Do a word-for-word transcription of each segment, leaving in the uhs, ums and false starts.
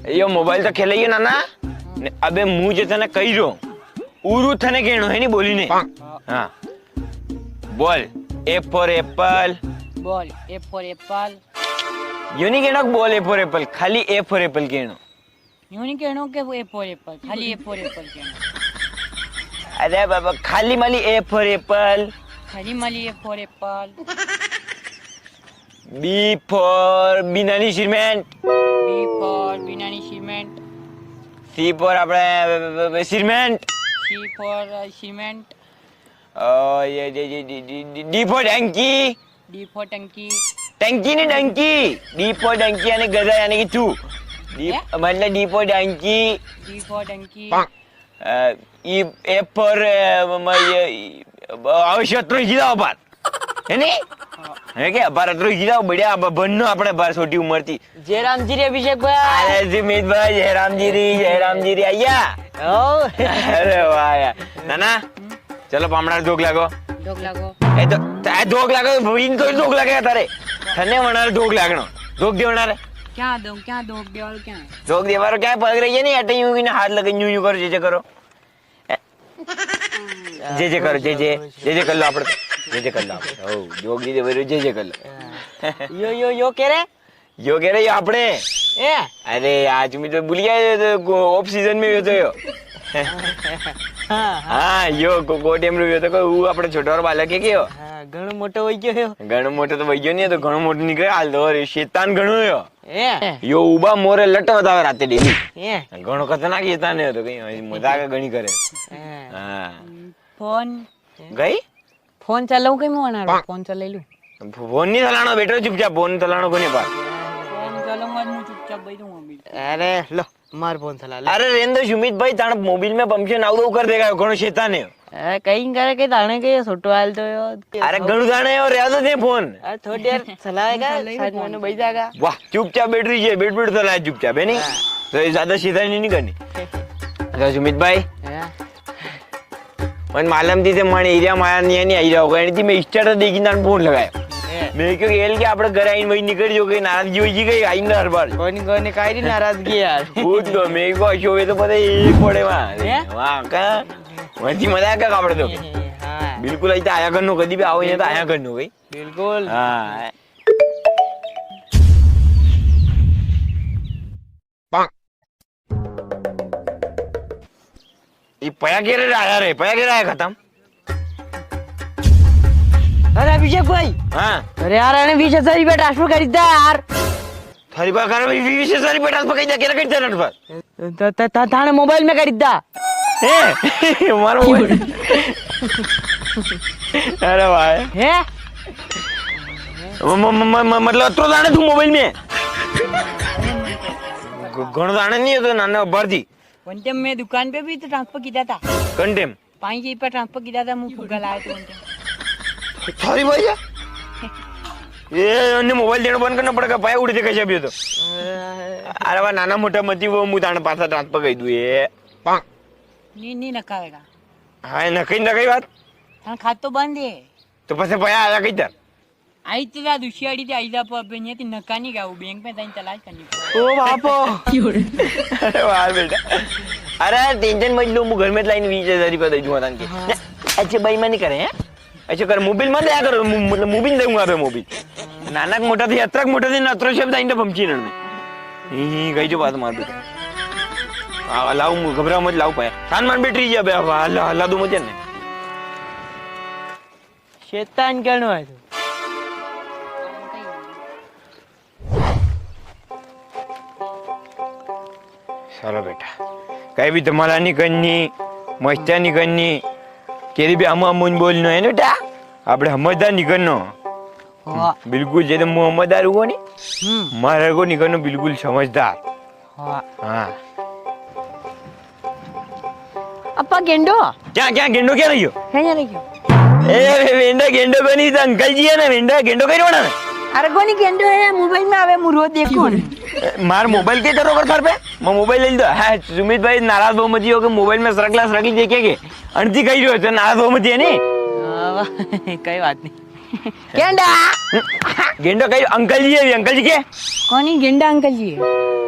यो मोबाइल तो खेले यो नाना। ने, अबे मूं जे तने कही रो, उरु तने केणो है नी बोली ने। हाँ। बोल, A for apple। बोल, A for apple। यो नी केणो बोल A for apple, खाली A for apple केणो। यो नी केणो के वो A for apple, खाली A for apple केणो। अरे बाबा, खाली माली A for apple। खाली माली A for apple। B for Binani cement. B for Binani cement. C for आपणे सीमेंट। C for, अ, सीमेंट। ओ, ये, ये, ये, D, D, D, D for Dunki. D for टंकी। टंकी नी, डंकी। D for डंकी यानी गधा यानी कि तू। D, क्या? मतलब D for Dunki. D for Dunki. A, E, A for, अ, म, म, ये, अ, आवश्यक तो ही जाओ बात। है नी? हाँ। है क्या? बार अतरो ही जाओ, बढ़िया, अब बननो आपणे बार छोटी उम्र थी। जय राम जी रे अभिषेक भाई। अरे सुमित भाई, जय राम जी री, जय राम जी री, आइया। ओ। अरे वाह यार। नाना, चलो पामड़ा धोक लागो। धोक लागो। ए तो, ए धोक लागो, इनको धोक लगे थारे। थने वणार धोक लागणो। धोक दे वणार। क्या दो, क्या धोक दे और क्या? धोक दे वारो क्या पग रही है नी, अटे यूं ही ना हाथ लगे, यूं यूं करो, जे जे करो। जे जे करो, जे जे, जे जे कर लो आपणे। जे जे कर लो आपणे। ओ, जोगी दे बोलो, जे जे कर लो। यो, यो, यो के रे? यो के रे, यो आपणे। ए? अरे, आज मैं तो भूल गया, ये तो को-, off season में यो तो यो। हाँ, हाँ। हाँ, यो को-, कोटियम रो यो तो को, वो आपणे छोटो और बालक है के यो? हाँ, घणो मोटो हो गयो यो। घणो मोटो तो हो गयो नी, तो घणो मोटो निकले, हाल तो और शैतान घणो यो। ए? यो उबा मोरे लट बतावे राते डेली। ए? घणो खतरनाक शैतान है तो कहीं, मजाक घणी करे। ए? हाँ। फोन। गई? फोन चलाऊं कहीं मैं वणार, फोन चला लूं। फोन नी चलाणो बेटो, चुपचाप फोन चलाणो कोनी पार। फोन चलाऊंगा, मैं चुपचाप बैठूंगा अभी। अरे लो, मार फोन चला ले। अरे रेंदो सुमित भाई, ताण मोबाइल में पंपशन आउट कर देगा, घणो शैतान है। ए, कहीं करे के ताणे के छोटो हाल तो यो। अरे घणो जाणे हो, रेवा दे फोन। अरे थोड़ी देर चलाएगा, साइड में बैठ जाएगा। वाह, चुपचाप बैठ रही है, बैठ बैठ चलाए चुपचाप, है नी? हाँ। तो ये ज्यादा शैतानी नहीं करनी। तो सुमित भाई, हाँ। मन मालूम थी थे, मन एरिया माया नहीं, नहीं आई रहा होगा, यानी थी मैं Insta देखी ना फोन लगाया। ए। मैं क्यों एल के आपणे घर आइन वही निकल जो गई, नाराजगी हुई गई, आई ना हर बार। कोई नहीं, कोई नहीं, काई री नाराजगी यार। वो तो मैं को शो तो पता ही पड़े वहाँ। ए? वहाँ का, वहाँ थी मजा का कापड़ दो। हाँ। बिल्कुल, आई तो आया करनो, कदी भी आओ, यहाँ तो आया करनो भाई। बिल्कुल। हाँ। ई पया के रे आया रे, पया के रे आया खत्म। अरे अभिषेक भाई। हाँ। अरे यार, अने बीस हजार रुपया transfer करी दा यार। थारी बात कर, बीस हजार रुपया transfer करी दा, केरे करी दा transfer? त-, त-, त-, थाने मोबाइल में करी दा। ए, मारो मोबाइल। अरे भाई। हैं? म-, म-, म-, म-, मतलब, अतरो जाणे तू मोबाइल में? घ-, घणो जाणे नहीं है तो नाने भर दी। वन टाइम मैं दुकान पे भी तो ट्रांसफर किया था। कन टाइम? पाँच सौ रुपया ट्रांसफर किया था, मुझे फुग्गा लाया तो वन टाइम। सॉरी भैया। ये अन्य मोबाइल देना बंद करना पड़ेगा, पाया उड़ी देखा जब ये तो। अरे वाह, नाना मोटा मती वो मुदान पासा ट्रांसफर कर दूँ ये। नी, नी नकावेगा। हाँ, नकई, नकई बात। हाँ, खातो बंद है। तो पसे पाया आया किधर? आई तो जा दुशियाड़ी ते आई जा, पर अबे नहीं ती नका नहीं गया, वो बैंक में जाइन तलाश करनी पड़ेगी। ओ बापो। अरे वाह बेटा। अरे टेंशन मत लो, मु घर में लाइन बीस हजार रुपया दे दूंगा तान के। हाँ। अच्छे बेईमानी करे हैं। अच्छे कर, मोबाइल मत दया करो, मु-, मतलब मोबाइल दूंगा अबे मोबाइल। नानक मोटा थी, अतरक मोटा थी, ना अतरो शब्द आइंदा भमची नन में। ही, ही, गई जो बात मार बेटा। आ, लाओ, मु-, घबरा मत, लाओ पाया। तान मान बैटरी जा बे, अब हल्ला, हल्ला दो मत जाने। शैतान कहनो है तू। चलो बेटा, कई भी धमाला नी करनी, मस्त्या नी करनी, केरी भी हम हम बोलनो है ना बेटा, आपणे समझदार नी करनो। वाह। बिल्कुल, जैसे मोहम्मद आरू को नी, हम्म। मारे को नी करनो, बिल्कुल समझदार। हाँ। हाँ। अप्पा गेंडो? क्या, क्या गेंडो क्या रही हो? है या नहीं क्यों? ए, वे-, वेंडा गेंडो को नहीं, तो अंकल जी है ना, वेंडा गेंडो कहीं रोना है? अरे कोनी गेंडो है, मोबाइल में आवे, मु रोज देखूं। ए, मार मोबाइल के करो कर सर पे? मैं मोबाइल ले लो। हाँ, सुमित भाई नाराज बहु मत हो के मोबाइल में सरकला सरकली देखे के? अणती कही रहो, तो नाराज बहु मत है नी? हाँ, वाह, कई बात नहीं। गेंडा। गेंडा कई अंकल जी है, अंकल जी के? कोनी गेंडा अंकल जी है।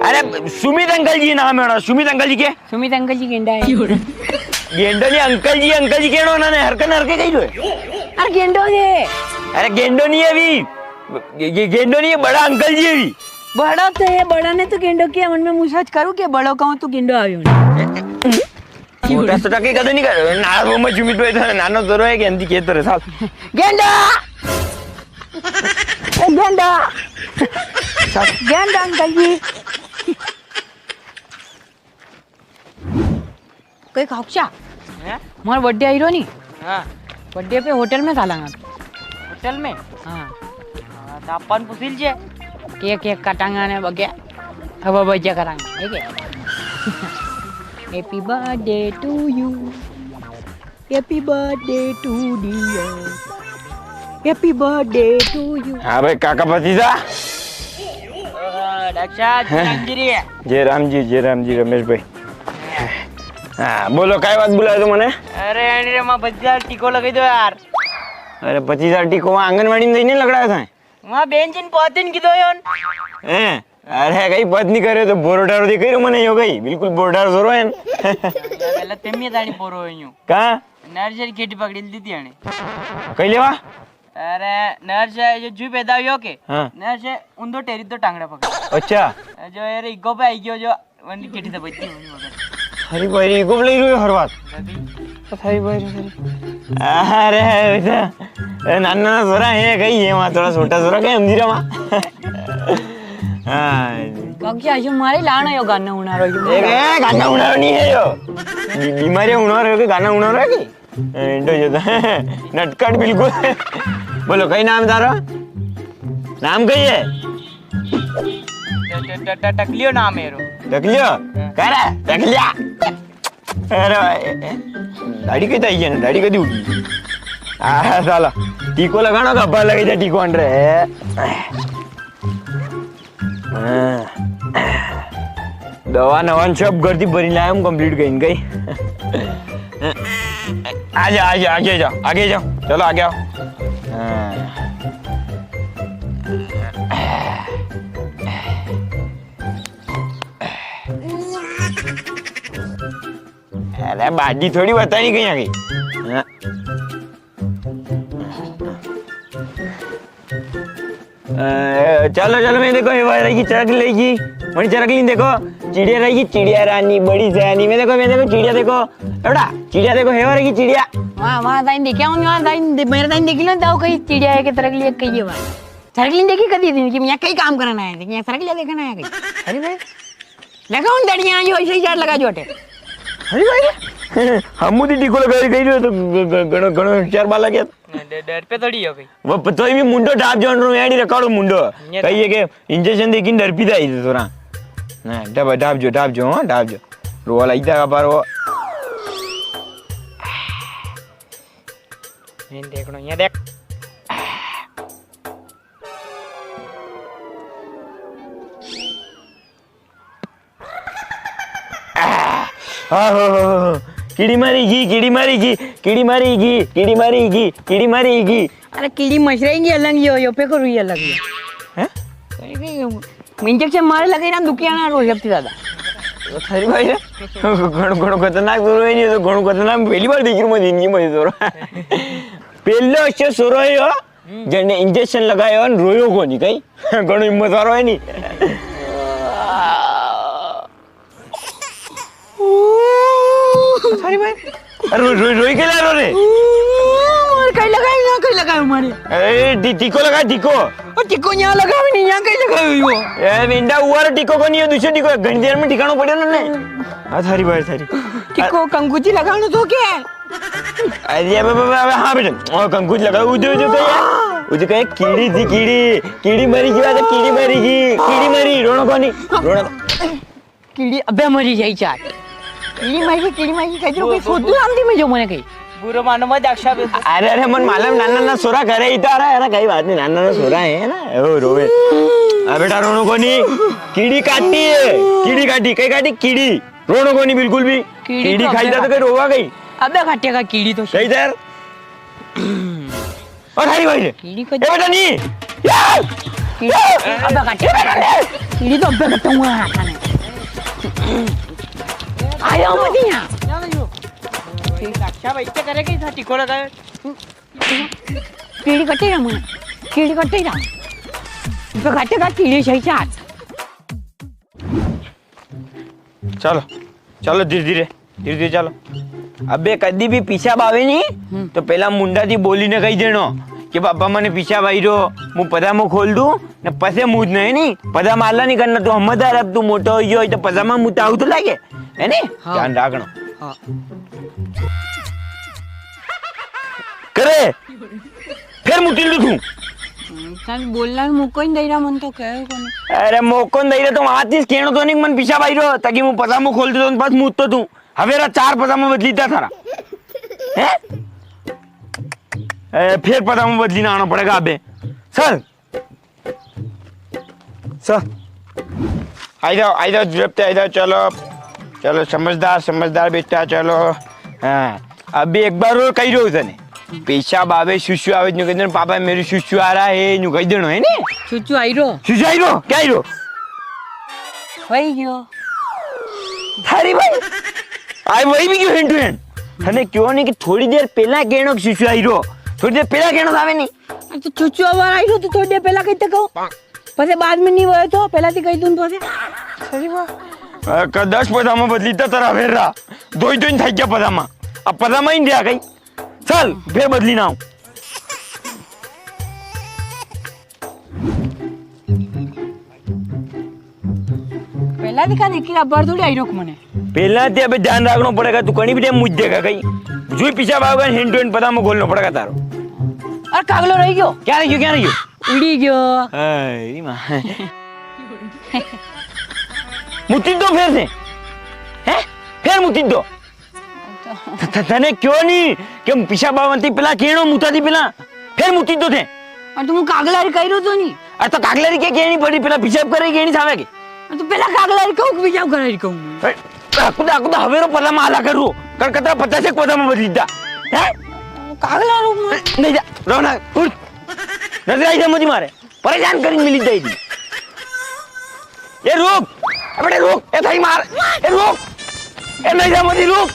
अरे सुमित अंकल जी नाम है ना, सुमित अंकल जी के? सुमित अंकल जी गेंडा है। गेंडो नी, अंकल जी, अंकल जी केणो उन्होंने हरकन हरके कही रो है। अरे गेंडो है। अरे गेंडो नी है अभी। ये, ये गेंडो नी है, बड़ा अंकल जी है अभी। बड़ा तो है, बड़ा ने तो गेंडो किया, मन में मुसाज करूँ के बड़ो कहूँ तो गेंडो आवे। छोटा छोटा के कदे नी कर, ना वो मैं जुमित भाई तो नानो जोरो है कि अंधी के तो रे साल। गेंडा। ए, गेंडा। गेंडा अंकल जी। कोई खाओ क्या? हैं? मार बर्थडे आई रो नी। हाँ। बर्थडे पे होटल में खा लांगा। होटल में? हाँ। हाँ, तो अपन पूछ लीजिए। केक, केक काटांगा ने बगे हवा बजा करांगा, ठीक है? Happy birthday to you. Happy birthday to dear. Happy birthday to you. हाँ भाई, काका भतीजा। ओ, डॉक्टर साहब, हैं? रामगिरी है। जय राम जी, जय राम जी, रमेश भाई। हाँ, बोलो, काय बात बुलायो तो मने? अरे, अरे रे, माँ, पच्चीस हजार टीको लगाई दो यार। अरे, पच्चीस हजार टीको वहाँ आंगनवाड़ी में नहीं लगड़ा था? वहाँ बेंचिन पौतिन की दो योन। हैं? अरे, कई बात नहीं करे तो बोरो डारो दिख रही मने यो कई, बिल्कुल बोरो डारो जोरो है। पहले तेमी दानी बोरो है यूं। कहाँ? नर्सरी खेती पकड़ी ली थी आने। कई लेवा? अरे, नर्स है जो जू पैदा हुई हो के? हाँ। नर्स है उन दो टेरी दो टांगड़ा पकड़। अच्छा। जो यार इगो पे आई गयो जो वंदी केटी दबाई दी वंदी मगर। अरे भाई, इगो ले रही हर बात। कभी। अरे भाई, अरे। अरे, बेटा। ए, नाना ना सोरा है, कई है वहाँ थोड़ा छोटा सोरा, कई हमजी रहा वहाँ। हाँ। काकी, आज मारे लाना यो गाना उनारो यो। ए, ए, गाना उनारो नहीं है यो। बी-, बीमारी उनारो के गाना उनारो है कि? ए, इंडो ये तो। नटखट बिल्कुल। बोलो, कई नाम थारो? नाम कई है? ट-, ट-, ट-, ट-, टकलियो नाम है रो। टकलियो? हाँ। कह रहा, टकलिया। अरे भाई, ए, ए, दाढ़ी कई आई है ना, दाढ़ी कदी उगी? आ, साला, टीको लगानो का अब्बा लगे जा टीको अंडर है। हाँ। दवा नवन सब घर दी भरी लाया हूँ, complete कहीं कहीं। आजा, आजा, आगे जाओ, आगे जाओ, चलो आगे आओ। हाँ। अरे बाजी थोड़ी बतानी कहीं आगे। हाँ। अ, चलो, चलो, मैं देखो, हेवा रही की चरक लेगी। मनी चरक ली देखो, चिड़िया रही की, चिड़िया रानी, बड़ी सयानी। मैं देखो, मैं देखो, चिड़िया देखो, एवड़ा, चिड़िया देखो, हेवा रही की चिड़िया। वाह, वाह, ताइन देखिया हूँ, वाह, ताइन दे-, मेरे ताइन देखी लो, ताऊ कई चिड़िया है कि चरक ली कई है, वाह। चरक ली देखी कदी जिंदगी में, यहाँ कई काम करना है, यहाँ चरक ली देखना है कई। अरे भाई। लगाओ न दड़िया, यो ऐसे ही झाड़ लगा जो अटे। अरे भाई, हम मुदी टीको लगा रही गई तो ग-, ग-, गणो, गणो चार बार लगे। डर, डर पे थोड़ी हो गई। वो पतोई भी मुंडो डाब जो अंडरो यानी रखाड़ो मुंडो। ये कही है कि इंजेक्शन देखी डर पी जाई थोड़ा। ना, डाब, डाब जो, डाब जो, हाँ, डाब जो। रोवाला इता का पार वो। ये देखणो, ये देख। आहो, कीड़ी मारी गी, कीड़ी मारी गी, कीड़ी मारी गी, कीड़ी मारी गी, कीड़ी मारी गी। अरे कीड़ी मच्छर की अलग यो, यो पे करू ये अलग यो। हैं? इंजेक्शन मारे लगे ना दुखिया ना रो सबसे ज्यादा। थारी भाई है? घणो, घणो खतरनाक सोरो है, नहीं तो घणो खतरनाक पहली बार देख रहा हूँ मैं जिंदगी में सोरो। पहलो अच्छो सोरो है यो। हम्म। जने इंजेक्शन लगायो अन रोयो कोनी कई। घणो हिम्मत वारो है नी। अरे भाई, अरे रोई, रोई, रोई के ला रो रे? मार कई लगायो, यहाँ कई लगायो मारे? अरे टी-, टीको लगा, टीको। ओ टीको यहाँ लगावे नी, यहाँ कई लगायो यो? ए मिंडा उवारो टीको कोनी, यो दूसरो टीको, घणी देर में ठिकाणो पड़े ना ने। आ थारी भाई, थारी। टीको कंगूची लगाणो तो क्या है? अरे, अबे, अबे, अबे, हाँ बेटा, ओ, कंगूच लगा, उजो, उजो, कहे, उजो, कहे, कीड़ी थी, कीड़ी, कीड़ी मरी की बात है, कीड़ी मरी की, कीड़ी मरी, रोणो कोनी, रोणो। कीड़ी अबे मरी जाई चाट। कीड़ी मरी, कीड़ी मरी, कह दो, कोई सोदू आंधी में जो मने कही। बुरो मानो मत, अक्षा बे। अरे, अरे, मन मालूम, नाना, ना, सोरा करे ही तो, अरे, अरे, कई बात नहीं, नाना, ना, सोरा है ना, ओ, रोवे। अबे, बेटा, रोणो कोनी, कीड़ी काटी है, कीड़ी काटी, कई काटी, कीड़ी। रोणो कोनी बिल्कुल भी। कीड़ी कीड़ी तो खाई अबे जा तो कई रोवा गई। अबे काटेगा कीड़ी तो। कई देर। ओ थारी भाई रे। कीड़ी को ए बेटा नी। यार! कीड़ी, अबे काटे। ए बेटा नी। कीड़ी तो अबे काटूंगा थाने। आयो मत यहाँ। क्या भाई हो? अच्छा भाई, क्या करे के था टिकोड़ा का? कीड़ी कटे रहा मुझे। कीड़ी कटे रहा। अबे काटे का कीड़ी सही साथ। चलो, चलो धीरे धीरे, धीरे धीरे चलो। अबे कदी भी पिसाब आवे नी, हम्म। तो पेला मुंडा ती बोली ने कही देनो कि बाबा मने पिसाब आई रो, मु पजामो खोल दूं, ने पसे मूत ने नी, पजामा आला नी करना, तू हमजदार, अब तू मोटो हो गयो, तो पजामा मूत आऊ तो लागे, है नी? हाँ। ध्यान राखनो। हाँ। करे, फेर मुतिल तू। तन बोलना मौको ही नहीं दे रहा, मन तो कहे कोनी। अरे मौको नहीं दे रहा, तो वहां तीस कहनो तो नहीं, मन पिसाब आई रो, ताकि मु पजामो खोल दे, तो बस मुत तो तू। हवेरा चार पजामा बदलीता थारा। हैं? ए, फेर पजामा बदली ना आना पड़ेगा अबे। चल। स-, आई जाओ, आई जाओ, झड़प ते आई जाओ, चलो, चलो, समझदार, समझदार बेटा, चलो। हाँ, अभी एक बार और कही रो तने, पेशाब आवे, सुसु आवे, न्यू कही देनो, "पापा, मेरे सुसु आ रहा है", न्यू कही देनो, है नी? सुसु आई रो। सुसु आई रो, क्या आई रो? वही गयो। थारी भाई, आई वही भी क्यों hand to hand? तने क्यों नहीं कि थोड़ी देर पहला कहनो कि सुसु आई रो, थोड़ी देर पहला कहनो सावे नहीं। अरे तो चुचू अबार आई रो तो थोड़ी देर पहला कहते कहो। पसे बाद में नहीं बोले तो पहला थी कही दूं पसे। सही बात। अ, का दस पजामा बदलीता तरा फेर रा। दो ही तो इन थाई क्या पजामा। अब पजामा ही नहीं दिया कहीं। चल, फेर बदली ना आऊं। पेला दिखा देखी, अबार थोड़ी आई रोक मने। पेला ते अबे ध्यान राखनो पड़ेगा, तू कणी भी टाइम मुझ देगा कहीं। जो ही पीछे भागेगा, hand to hand पजामा खोलनो पड़ेगा तारो। और कागलो रही गयो? क्या रही गयो, क्या रही गयो? उड़ी गयो। अरे माँ। मुती दो फेर से। हैं? फेर मुती दो। थ-, थ-, थने क्यों नी कि पिशाब आवा ती पेला केणो, मुता ती पेला, फेर मुती तो थे। अरे तो मु कागला री कही रो तो नी। अरे तो कागला री के केणी पड़ी, पेला पिशाब करे केणी सावे के? अरे तो पेला कागला री कहूं कि पिशाब करे री कहूं? अरे, कुदा, कुदा हवेरो पजामा आला करू। कर कतरा पचास एक पजामा बदली दा। हैं? कागला रो मु। नहीं जा, रो ना, उठ। नजर आई जा मुझे मारे। परेशान करी मिली जाई थी। ए रुक, अबे रुक, ए थाई मार, ए रुक, ए नहीं जा मती रुक,